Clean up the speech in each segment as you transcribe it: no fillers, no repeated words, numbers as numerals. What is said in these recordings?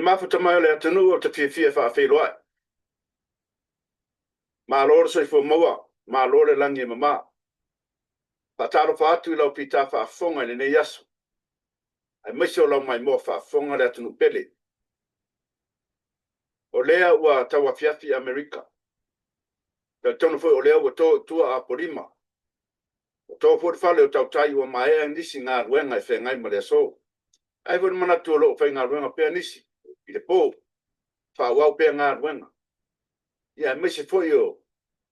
mafuta mai o le atunuu ou te fiafia e faafeiloai. Malo le soifua maua, malo le lagi e mama. Faatalofa atu i lau fita faafofoga i lenei aso, aemaise o lau maimoa faafofoga le atunuu pele. O lea ua tauafiafi Amerika. Talitonu foi o lea ua to i tua Apolima, ua to foi le fale o tautai ua maea nisi galuega e feagai ma le aso. Ae i ai foi le manatu o lo o faigaluega pea nisi i le po, faaauau pea galuega, aemaise foi o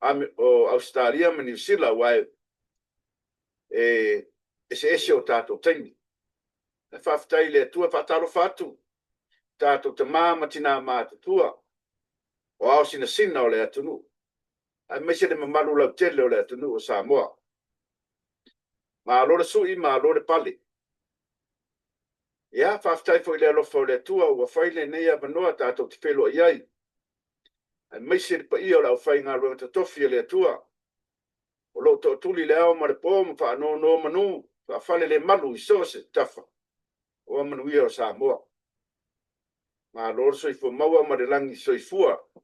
Ausetalia ma Niu Sila, aua e eseese o tatou taimi. Ae faafetai i le Atua. E faatalofa atu i tatou tama ma tina matutua o ao sinasina o le atunuu, aemaise le mamalu lautele o le atunuu o Samoa. Malo le sui malo le pale. Ia, faafetai foi i le alofa o le Atua ua fai lenei avanoa tatou te feiloai ai, aemaise le paia o le aufaigaluega totofi a le Atua o lo o tootuli i le ao ma le po ma faanonomanu faafalelemalu i so o se tafa aua manuia o Samoa. Malo le soifua maua ma le lagi soifua. Le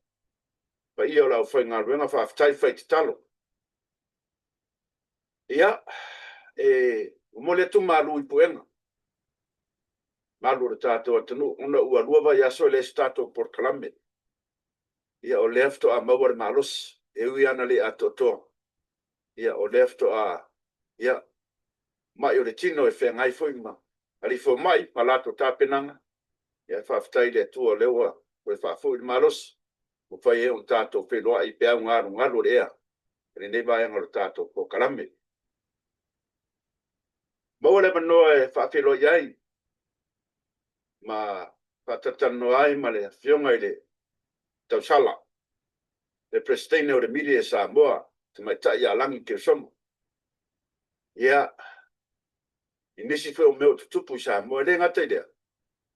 paia o le aufaigaluega, faafetai fai tatalo. Ia, e momoli atu malu i puega, malu o le tatou atunuu, ona ua 2 vaiaso e leai se tatou polokalame. Ia, o lea faatoa maua le malosi, e ui lava ina le atoatoa, ia o lea faatoa, ia, mai o le tino e feagai foi ma alii fomai ma latou tapenaga. Ae faafetai i le Atua o lea ua toe faafoi le malosi ua mafai ai ona tatou feiloai i peau galugalu o le ea i lenei vaega o le tatou polokalame. Maua le avanoa e faafeiloai ai ma faatalatalanoa ai ma le Afioga i le tausala, le Peresetene o le Media Samoa, le Tamaitai ia Lagi Keresomo. Ia, i nisi foi o mea o tutupu i Samoa. E le gata i lea,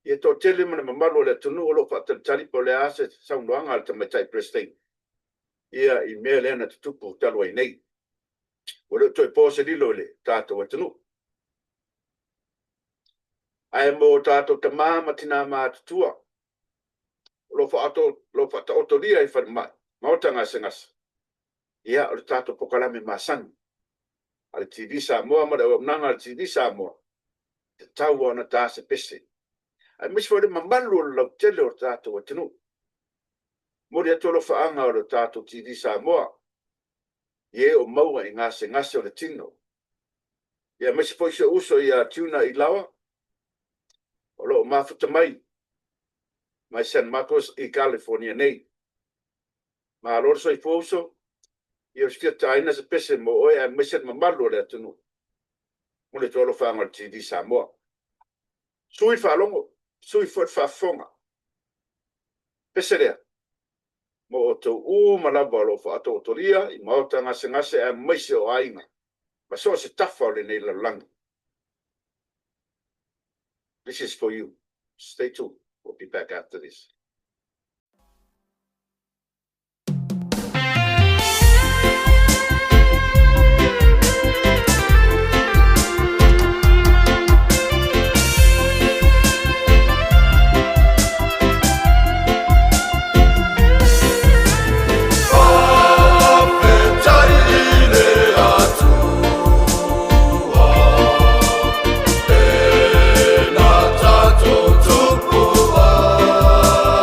e toatele ma le mamalu o le atunuu o lo o faatalitali po o le a se saunoaga a le Tamaitai Peresetene i le mea lea na tutupu talu ai nei. Ua le o toe po se lilo i le tatou atunuu. Ae mo tatou tama ma tina matutua o lo o faataotolia i falemai, maota gasegase, ia, o le tatou polokalame masani a le TV Samoa ma le auaunaga a le TV Samoa, e tatau lava ona ta se pese, aemaise foi o le mamalu o le lautele o le tatou atunuu. E momoli atu alofaaga o le tatou TV Samoa i e o maua i gasegase o le tino, aemaise foi si ou uso ia Tuna Ilaoa o lo o mafuta mai mai San Marcos i Kalifonia nei. Malo le soifua uso. Ia, ou te fia taina se pese mo oe aemaise le mamalu o le atunuu. Momoli atu alofaaga o le TV Samoa. Sui le faalogo, sui foi le faafofoga. Pese lea mo outou uma lava o lo o faatootolia i maota gasegase aemaise o aiga ma so o se tafa o lenei lalolagi. This is for you. Stay tuned. We'll be back after this. Faafetai i le Atua e na tatou tupu ai.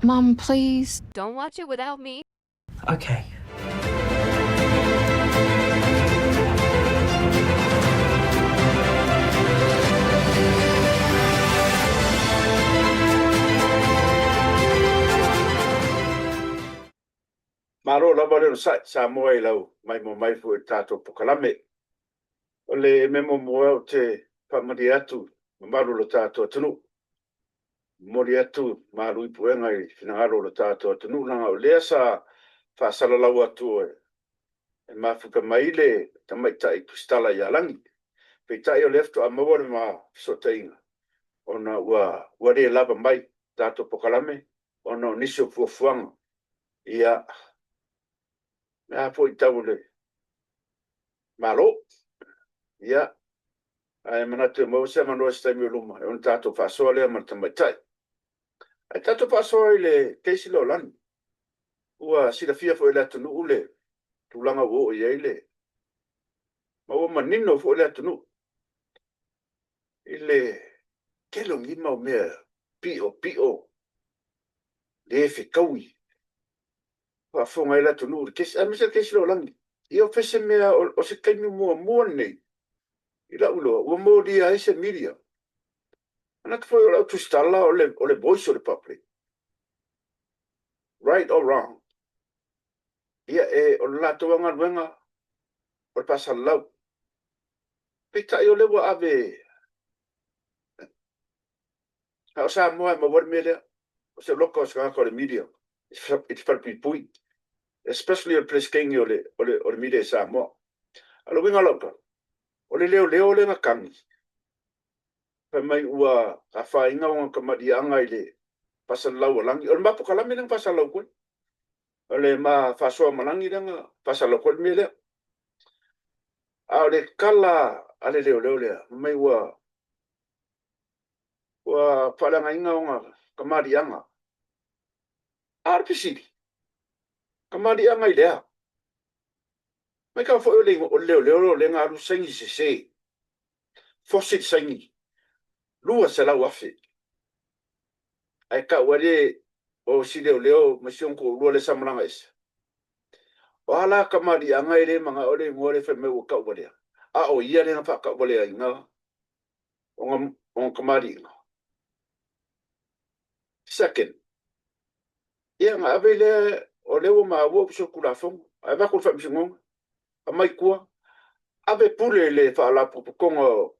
Mum, please. Don't watch it without me. Okay. Malo lava le onosai, Samoa i lau maimoa mai foi i le tatou pokalame. O le mea muamua ou te faamalie atu i mamalu o le tatou atunuu. Momoli atu malu i puega i finagalo o le tatou atunuu, leaga o lea sa faasalalau atu e mafuta mai le tamaitai Tusitala ia Lagi. Peitai o lea faatoa maua le ma fesootaiga ona ua le lava mai tatou pokalame ona o nisi o fuafuaga. Ia, le a foi tau o le Malo. Ia, ae manatu e maua se avanoa i se taimi o luma ona tatou faasoa lea ma le tamaitai. Ae tatou faasoa i le case lea o Lagi. Ua silafia foi e le atunuu le tulaga ua oo i ai le... ma ua manino foi le atunuu i le tele o nei mau mea piopio le fetaui faafofoga ai le atunuu i le case, aemaise le case lea o Lagi. Ia o se mea, o se taimi muamua lenei i lau iloa ua molia ai se media. Manatu foi o lau tusitala o le voice o le public. Right or wrong. Ia, e, o le latou galuega o le faasalalau. Peitai o lea ua ave a o Samoa e maua le mea lea. O se loka o se tagata o le media i te falepuipui. Especially o le Peresetene o le media i Samoa. A o le uiga o lau tala, o le leoleo lea na tagi, fai mai ua afaina ona tamaliiaga i le faasalalau a Lagi. O le ma pokalame lea na faasalalau atu ai. O le ma faasoa ma Lagi lea na faasalalau atu ai le mea lea. A o le tala a le leoleo lea, fai mai ua faaleagaina ona tamaliiaga. A o le fesili, tamaliiaga i le a? Mai tau foi o le leoleo lea na alu saini sese. Fosi le saini, 200,000. Ae tau ai le o si leoleo ma si ona toalua lea sa malaga ese. O a la tamaliiaga e le manao le igoa lea fai mai ua tauvalea. A o ia lea na faatauvaleaina ona tamaliiga. Second, ia na ave lea o lea ua maua ua solitulafono. Ae avatu le faamasinoga, aumai tua, ave pule i le faalapotopotoga o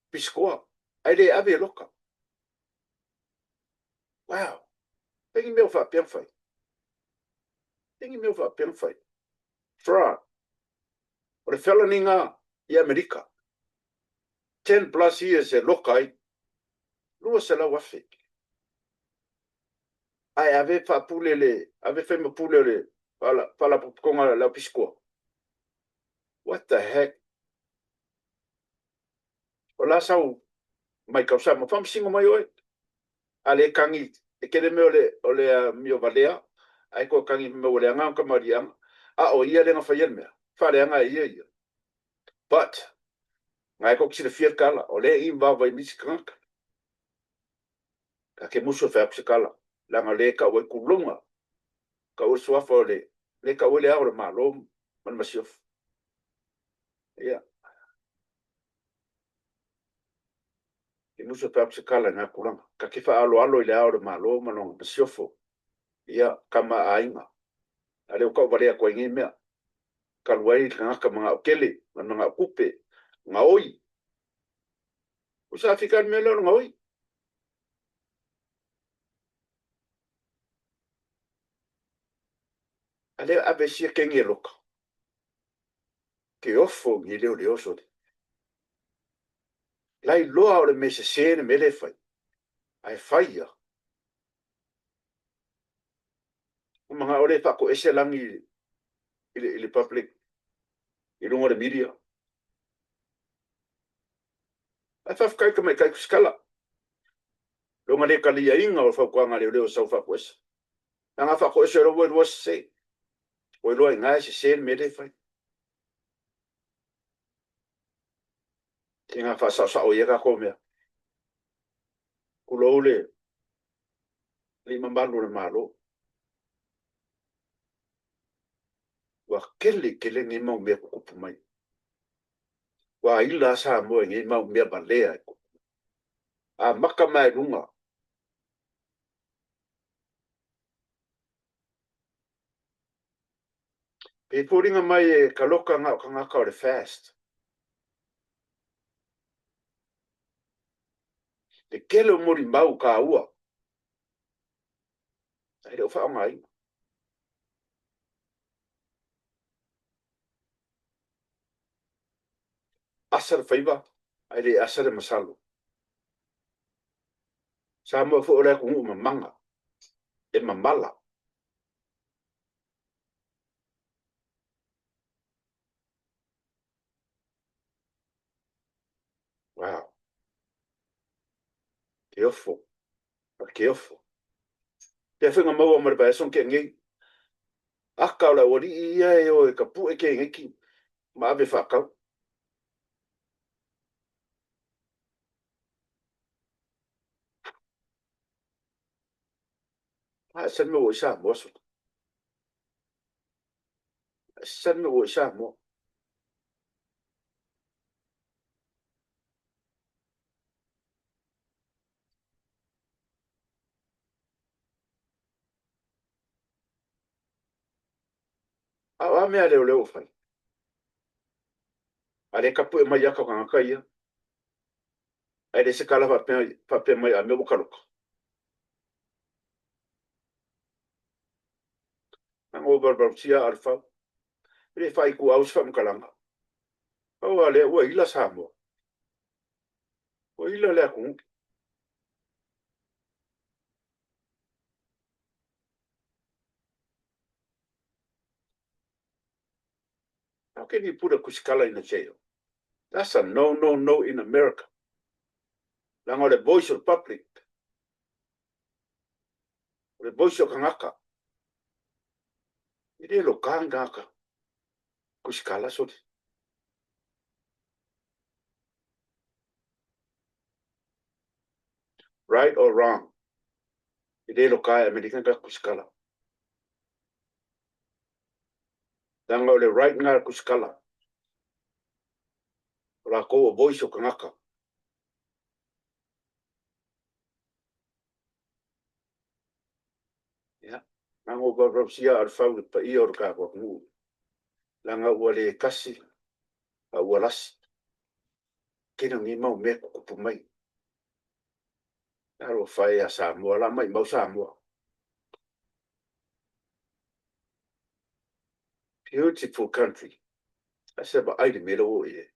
pisikoa, ae le ave e loka. Wow! Fai ni mea o faapea ona fai. Fai ni mea o faapea ona fai. Fraud. O le felony nga i Amerika. 10 plus years e loka ai. 200,000. Ae ave faapule le, ave fai ma pule o le faalapotopotoga o le pisikoa. What the heck? O la sau mai tausaga, ma faamasino mai oe. A le tagi, e tele mea o le amio valea, ae toe tagi mai ua leaga ona tamaliiaga. A o ia lea na faia le mea, faaleaga e ia ia. But, na e tou silafia le tala, o lea i vava i nisi tagata. Ta te musu e fai atu se tala, leaga o lea e tau ai tulaga, tau ai suafa o le, lea e tau ai le ao o le Malo ma le masiofo. Ia. Te musu e fai atu se tala i ngā tulaga. Ka te whaaloalo i le ao o le Malo ma lona masiofo. Ia, kama a aiga. A lea ua tauvalea atu ai nei mea. Talu ai le tagata manao tele, ma le manao tupe, gaoi. O sa fika le mea lea o le gaoi. A lea ave sia kengi e loka. Ke ofo ni leo leo sole. Lai loa o le mea sese le mea lea e fai. Ae fai ia. O manao le faatoese Lagi i le public, i luga o le media. Ae faafetai tamaitai tusitala. Loga le taliaina o le fautuaga a leoleo sau faatoese. Leaga faatoese o ua iloa sese. Ua iloa i ina e sese le mea lea e fai. Seiga faasaosao ia tatou mea. Tulou le Alii mamalu o le Malo. Ua kele tele nei mau mea tutupu mai. Ua aila lava Samoa i nei mau mea valea e tutupu. Amata mai luga. Pei foliga mai e kaloka na o tagata o le fast. Le tele o molimau taua ae le o faaaogaina. Asa le faiva ae le asa le masalo. Samoa foi o le atunuu mamaga, e mamala. Wow. Ke ofo. Ke ofo. Pea foi na maua ma le vaiaso na tea nei. Aka o le aualii ia e o e tapue keneiki ma ave faatau. A e se mea ua i Samoa sole. E se mea ua i Samoa. A o a mea a leoleo ua fai? A le tapue mai aka o tagata ia, ae le se tala faapea, faapea mai a mea ua taloka. Na o valuvalusia aa o le fau. E le faaituau se faamatalaga. Pau lava lea, ua ila Samoa. Ua ila le atunuu. How can you put a kusikala in a jail? That's a no, no, no in America. Leaga o le voice of the public. O le voice o tagata. E le loka ni tagata. Kusikala, sorry. Right or wrong. E le loka e Amerika ni tagata kusikala. Leaga o le right lena a le kusikala. O latou o voice o tagata. Ia, na o valuvalusia a le fau le paia o le tatou atunuu. Leaga ua le tasi a ua lasi. Tele o nei mau mea tutupu mai. Talofa e ia Samoa, la maimau Samoa. Beautiful country. A se vaai le mea lea ua oo i ai.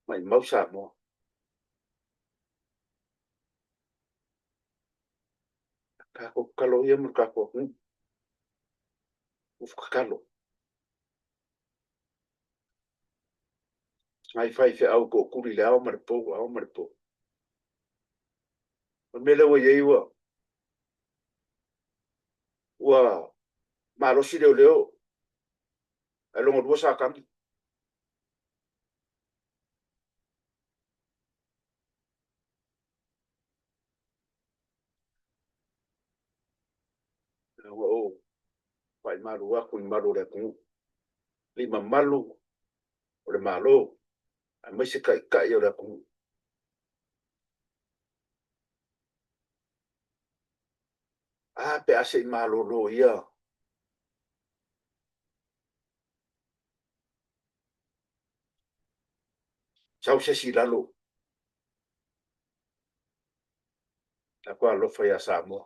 Maimau Samoa. Tatou tatalo ia ma le tatou atunuu. Ua tatalo. Nai faifeau tootuli i le ao ma le pou, ao ma le pou. O le mea lea ua i ai ua ua malosi leoleo ae lona lua Satani. Ua ou faaimalu atu i malu o le atunuu, i mamalu o le Malo, aemaise taitai o le atunuu. A pe a se i malolo ia sau se isi i lalo. Tatou alofa ia Samoa.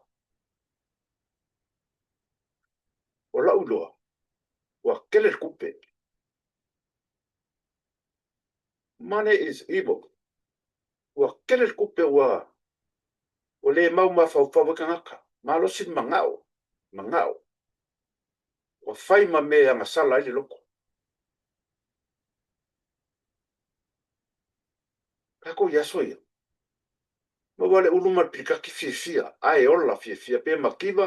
O lau iloa, ua tele le tupe. Money is evil. Ua tele le tupe ua ua le mau mafaufau ai tagata. Malosi le manao, manao. Ua fai ma mea e agasala ai le loto. Tatou i aso ia. Maua le ulu ma le pilikaki fiafia, ae ola fiafia, pe mativa,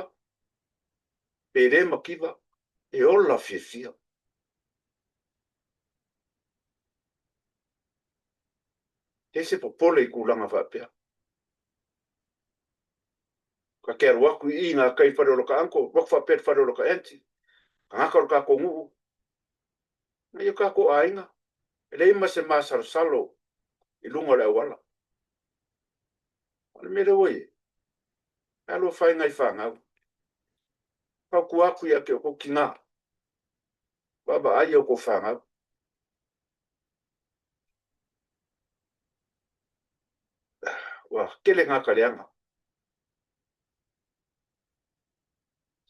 pe le mativa, e ola fiafia. Leai se popole i tulaga faapea. Ta te alu atu i i gatai i fale o lota uncle, alu atu faapea i le fale o lota aunty, tagata o le tatou nuu, nai o tatou aiga, e leai ma se masalosalo i luga o le auala. O le mea lea ua i ai, e alofa ai nai fanau. Fautua atu ia te outou tina, vaavaai i a outou fanau. Ua tele gata leaga.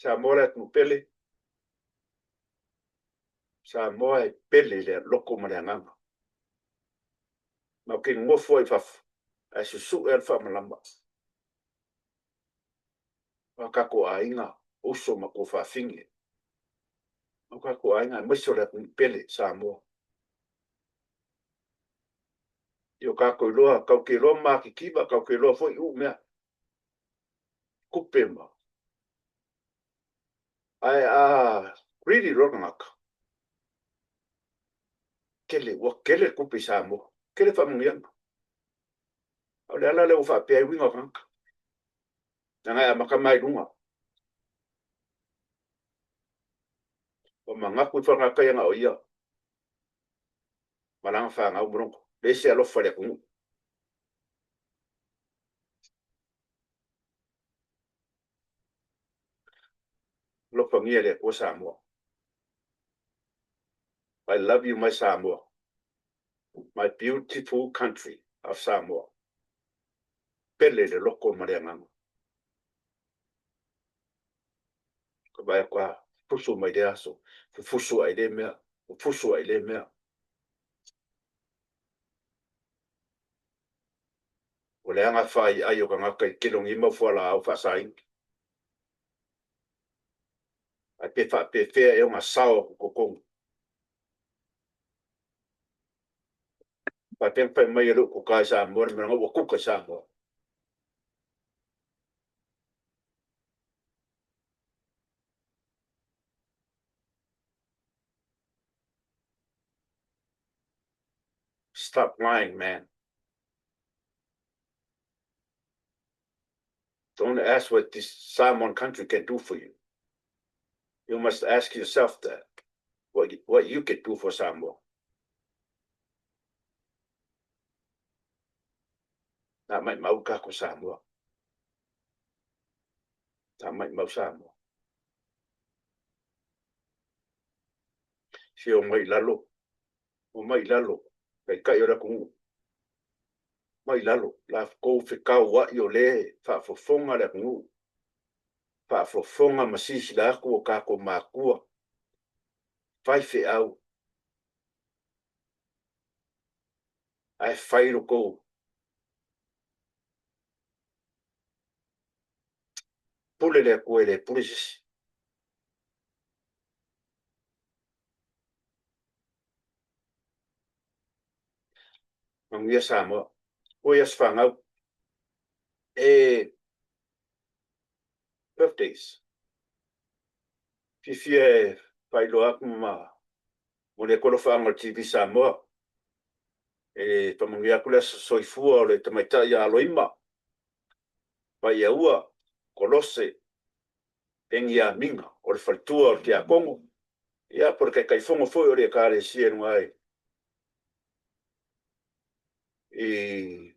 Samoa le atunuu pele, Samoa e pele i le loto ma le agaga. Ma ou te nofo ai i fafo, ae susue lava le faamalama. O tatou aiga, uso ma tuafafine, o tatou aiga aemaise o le atunuu pele Samoa. I o tatou iloa, tatou te iloa matitiva, tatou te iloa foi uu mea, tupe ma. Ae a greedy loa le tagata, tele, ua tele le tupe i Samoa, tele faamanuiaga. A o le ala lea ua faapea ai uiga o tagata. Leaga e amata mai luga. Ua manatu ifo le tagata ia na o ia ma lana fanau ma lona, leai se alofa i le atunuu. Alofagia e le Atua Samoa. I love you my Samoa, my beautiful country of Samoa. Pele le loto ma le agaga. Ka vaai atu a fusu mai lea aso, fufusu ai lea mea, fufusu ai lea mea. Ua leaga faaiai o tagata i tele o nei mau fualaau faasaina. Ae pe faapefea ea ona sao atu i totonu. Faapea na fai mai e le utuka i Samoa le mea leaga ua kuka i Samoa. Stop lying, man. Don't ask what this Samoan country can do for you. You must ask yourself that, what you can do for Samoa. Na maimau kako Samoa. Na maimau Samoa. Se o mai lalo, o mai lalo, taitai o le atunuu. Mai lalo, la tou fekaua'i o lea e faafofoga le atunuu, faafofoga ma silasila atu o tatou matua, faifeau, ae fai lo tou pule le Atua e le pule se isi. Manuia Samoa. Oi aso fanau. E birthdays. Fiafia e faailoa atu ma momoli atu alofaaga o le TV Samoa. E faamanuia atu le aso soifua o le tamaitai ia Aloima, Vaiaua, Kolose, Peniamina, o le faletua o le Tiakono, ia po o le Taitaifono foi o le Ekalesia i luga i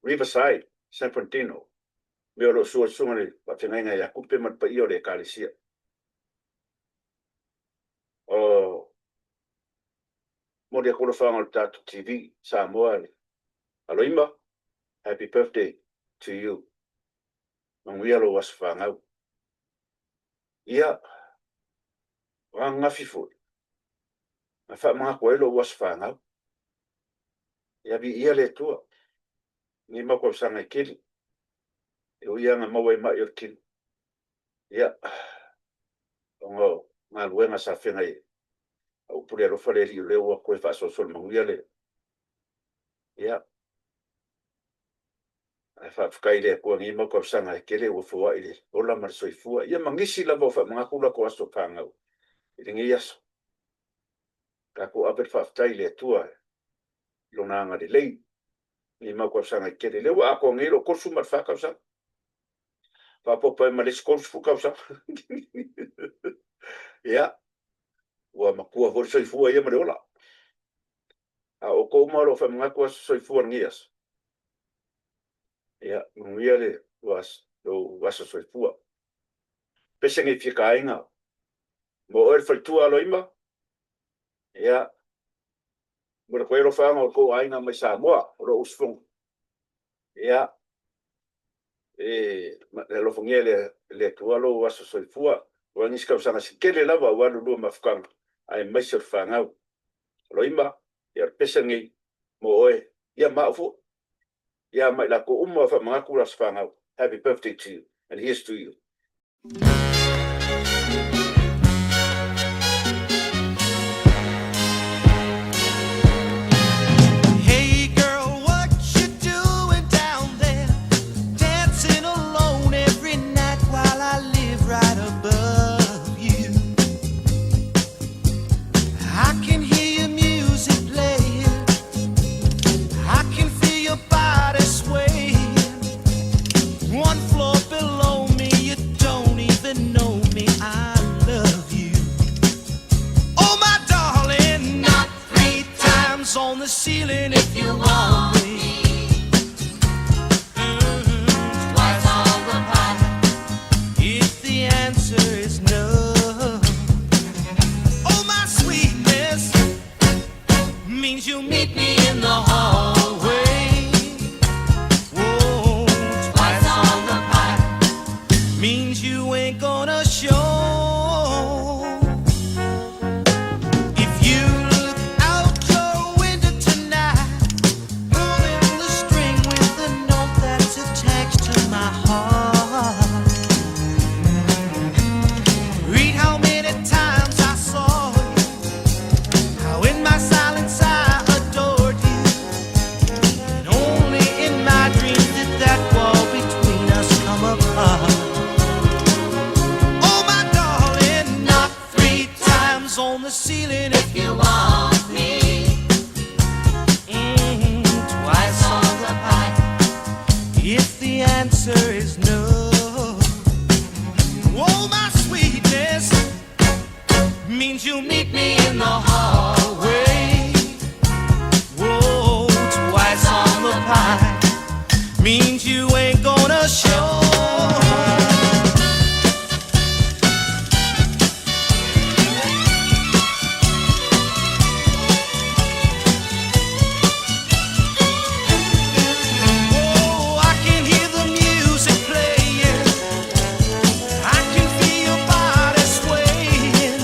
Riverside, San Fernandino, mea o lo o sua le susuga i le faafeagaiga ia Kupe ma le paia o le Ekalesia. O momoli atu alofaaga o le tatou TV Samoa Aloima, happy birthday to you. Manuia lou aso fanau. Ia, o ananafi foi, na faamanatu ai lou aso fanau. Ia viia le Atua, lenei mau tausaga e tele, e ui lava na maua ai mai o le tino. Ia, ona o galuega sa feagai ai, a upu le alofa le Alii o lea ua toe faasoasoa manuia le. Ia, ae faafetai i le Atua i lenei mau tausaga e tele ua foai le ola ma le soifua. Ia ma nisi lava o faamanatu latou aso fanau i lenei aso. Tatou ave le faafetai i le Atua i Lona agalelei i lenei mau tausaga e tele. O lea ua atoa nei lou 34 tausaga. Faaopoopo ai ma le isi 30 tausaga. Ia, ua matua foi le soifua ia ma le ola. A o outou uma o lo o faamanatu aso soifua o lenei aso, ia, manuia le lou aso soifua. Pese nei fitaaiga mo oe le faletua Aloima, ia, mo le toe alofaaga o outou aiga mai Samoa o lo o usufono, ia, e alofagia e le Atua lou aso soifua aua nisi tausaga se tele lava aua le lua mafutaga aemaise o le fanau. Loima, ia o le pese lenei mo oe, ia ma au foi, ia ma i latou uma o faamanatu aso fanau. Happy birthday to you and here's to you. Hey girl, what you doing down there? Dancing alone every night while I live right above you. I can hear your music playing. I can feel your body swaying. One floor below me, you don't even know me. I love you. Oh, my darling, not three times on the ceiling if you want me. Twice on the pipe if the answer is no. Oh, my sweetness means you'll meet me in the hallway. Whoa, twice on the pipe means you ain't gonna show. If you look out your window tonight, pulling the string with the note that's attached to my heart. Read how many times I saw you, how in my silence I adored you. And only in my dreams did that wall between us come apart. Oh, my darling, knock three times on the ceiling if you want me. Twice on the pipe if the answer is no. Oh, my sweetness means you'll meet me in the hallway. Whoa, twice on the pipe means you ain't gonna show. Oh, I can hear the music playing. I can feel your body swaying.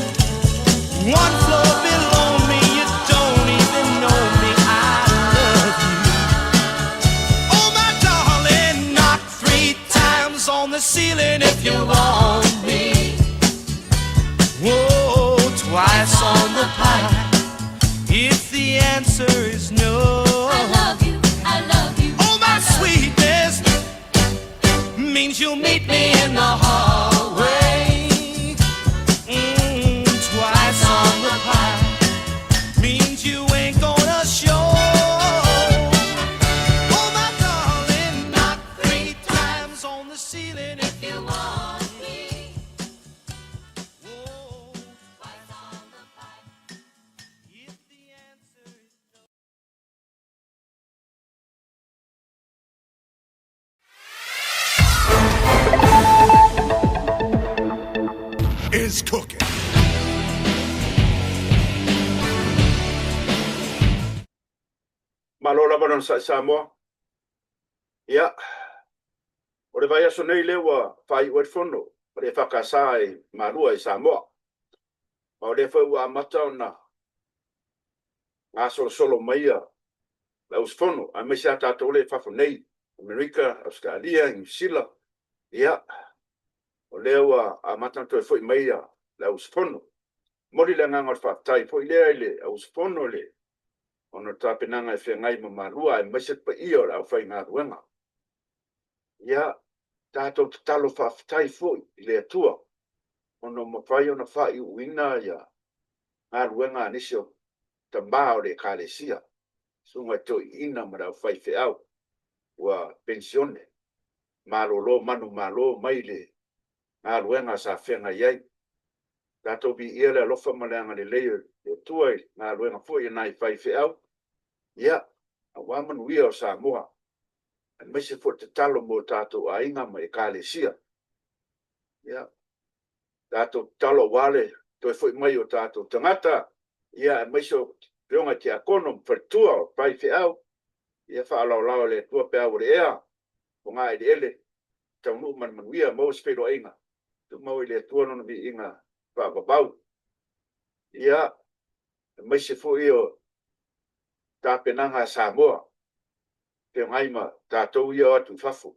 One floor below me, you don't even know me. I love you. Oh, my darling, knock three times on the ceiling if you want me. Whoa, twice on the pipe if the answer is no. I love you, I love you. Oh, my sweetness means you'll meet me in the hallway. Twice on the pipe means you ain't gonna show. Oh, my darling, knock three times on the ceiling if you want me. Whoa, Twice on the pipe. if the answer is no. Is cooking. Malo lava lona sa'i Samoa. Ia, o le vaiaso nei lea ua faaiu ai le fono a le EFKS i Malua i Samoa. Ma o lea foi ua amata ona gasolosolo mai le auusufono, aemaise a tatou lea i fafo nei, Amerika, Ausetalia, Niu Sila, ia, o lea ua amata ona toe foi mai le auusufono. Momoli le agaga o le faafetai foi lea i le auusufono i le ona o le tapenaga e feagai ma Malua aemaise le paia o le aufaigaluega. Ia, tatou tatalo faafetai foi i le Atua ona ua mafai ona faaiuiuina ia galuega a nisi o tama o le Ekalesia, susuga i toeaiina ma le aufaifeau ua penisione. Malolo manumalo mai le galuega sa feagai ai. Tatou viia le alofa ma le agalelei o le Atua i galuega foi a nai faifeau, ia, aua manuia o Samoa, aemaise foi le tatalo mo tatou aiga ma Ekalesia. Ia, tatou tatalo aua le toe foi mai o tatou tagata, ia aemaise o afioga i tiakono ma faletua, o faifeau, ia faalaolao e le Atua peau o le ea, fogaeleele, taunuu ma le manuia, maua se feiloaiga, maua i le Atua lona viiga faavavau. Ia, aemaise foi o tapenaga a Samoa, feagai ma tatou ia e o atu i fafo,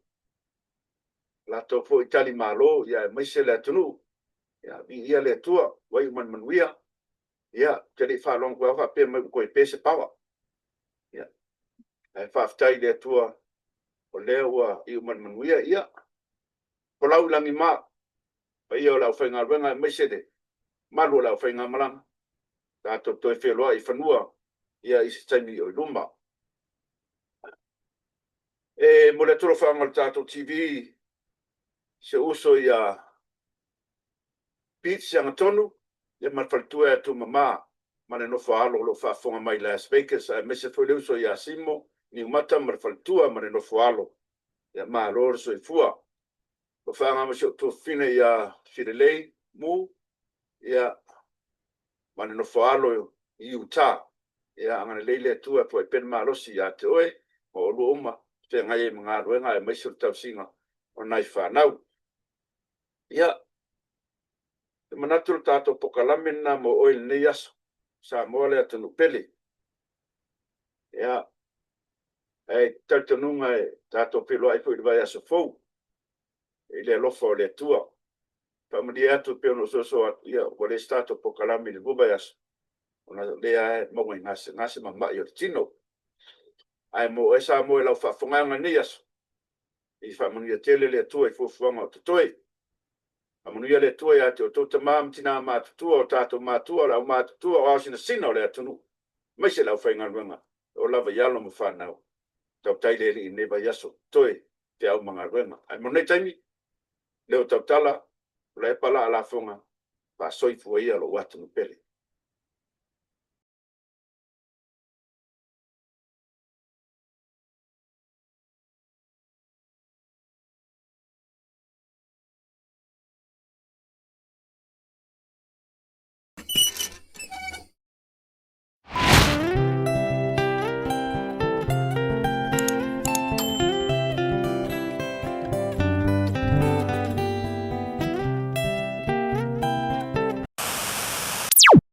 latou foi talimalo, aemaise le atunuu. Ia viia le Atua ua iu ma le manuia. Ia, ou te le i faalogo atu lava o faapea mai ua toe pe se power. Ia, ae faafetai i le Atua o lea ua iu ma le manuia. Ia, folau i lagima le paia o le aufaigaluega aemaise le mamalu o le aufaigamalaga, tatou toe feiloai i fanua i se taimi o i luma. E momoli atu alofaga o le tatou TV i si ou uso ia Pete Siagatonu ma le faletua ia Tuimama ma le nofo a alo o lo o faafofoga mai i Las Vegas, aemaise foi le uso ia Simo Niumata ma le faletua ma le nofo a alo. Ia malo le soifua. Alofaga ma si ou tuafafine ia Filelei Mu ia, ma le nofo a alo i Utah. Ia agalelei le Atua e foai pea le malosi ia te oe ma oulua uma feagai ai ma galuega aemaise o le tausiga o nai fanau. Ia, e manatu o le tatou pokalame lena mo oe i lenei aso, Samoa le atunuu pele. Ia, ae talitonuga e tatou feiloai foi i le vaiaso fou i le alofa o le Atua. Faamalie atu e pei ona ou soso atu, ia ua leai se tatou pokalame i le 2 vaiaso, ona o lea lava e maua i gasegase ma mai o le tino. Ae mo oe Samoa i lau faafofogaaga i lenei aso, ia faamanuia tele le Atua i fuafuaga o totoe. Faamanuia le Atua ia te outou tama ma tina matutua, o tatou matua, o le aumatutua, o ao sinasina o le atunuu, aemaise le aufaigaluega, e oo lava i alo ma fanau. Tautai le Alii i lenei vaiaso o totoe i feau ma galuega. Ae mo lenei taimi, leo tautala, Tuilaepa Laa Lafoga, faa-soifua ia lou atunuu pele.